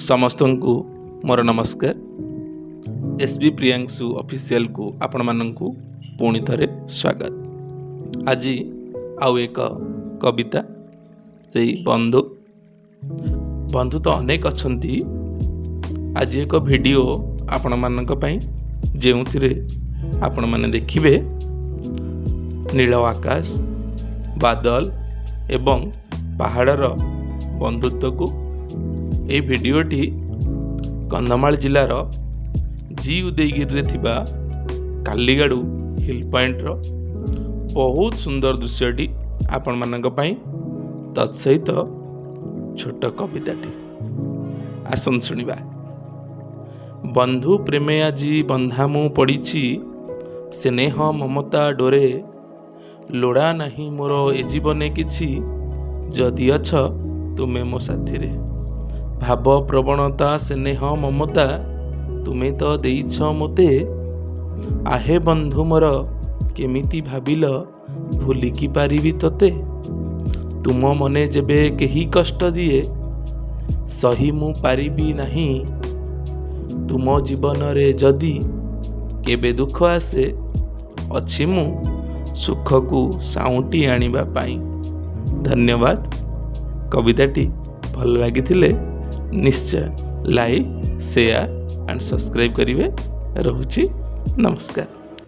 ସମସ୍ତଙ୍କୁ ମୋର ନମସ୍କାର। ଏସ୍ ବି ପ୍ରିୟାଂଶୁ ଅଫିସିଆଲକୁ ଆପଣମାନଙ୍କୁ ପୁଣି ଥରେ ସ୍ୱାଗତ। ଆଜି ଆଉ ଏକ କବିତା, ସେଇ ବନ୍ଧୁ। ବନ୍ଧୁ ତ ଅନେକ ଅଛନ୍ତି। ଆଜି ଏକ ଭିଡ଼ିଓ ଆପଣମାନଙ୍କ ପାଇଁ, ଯେଉଁଥିରେ ଆପଣମାନେ ଦେଖିବେ ନୀଳ ଆକାଶ, ବାଦଲ ଏବଂ ପାହାଡ଼ର ବନ୍ଧୁତ୍ୱକୁ। ଏହି ଭିଡ଼ିଓଟି କନ୍ଧମାଳ ଜିଲ୍ଲାର ଜି ଉଦୟଗିରିରେ ଥିବା କାଲିଗାଡ଼ୁ ହିଲ୍ ପଏଣ୍ଟର ବହୁତ ସୁନ୍ଦର ଦୃଶ୍ୟଟି ଆପଣମାନଙ୍କ ପାଇଁ, ତତ୍ସହିତ ଛୋଟ କବିତାଟି। ଆସନ୍ତୁ ଶୁଣିବା। ବନ୍ଧୁ ପ୍ରେମେ ଆଜି ବନ୍ଧା ମୁଁ ପଡ଼ିଛି ସ୍ନେହ ମମତା ଡୋରେ, ଲୋଡ଼ା ନାହିଁ ମୋର ଏ ଜୀବନେ କିଛି, ଯଦି ଅଛ ତୁମେ ମୋ ସାଥିରେ। ଭାବ ପ୍ରବଣତା ସ୍ନେହ ମମତା ତୁମେ ତ ଦେଇଛ ମୋତେ, ଆହେ ବନ୍ଧୁ ମୋର କେମିତି ଭାବିଲ ଭୁଲିକି ପାରିବି ତୋତେ? ତୁମ ମନେ ଯେବେ କେହି କଷ୍ଟ ଦିଏ, ସହି ମୁଁ ପାରିବି ନାହିଁ। ତୁମ ଜୀବନରେ ଯଦି କେବେ ଦୁଃଖ ଆସେ, ଅଛି ମୁଁ ସୁଖକୁ ସାଉଁଟି ଆଣିବା ପାଇଁ। ଧନ୍ୟବାଦ। କବିତାଟି ଭଲ ଲାଗିଥିଲେ ନିଶ୍ଚୟ ଲାଇକ୍, ସେୟାର ଆଣ୍ଡ ସବସ୍କ୍ରାଇବ୍ କରିବେ। ରହୁଛି, ନମସ୍କାର।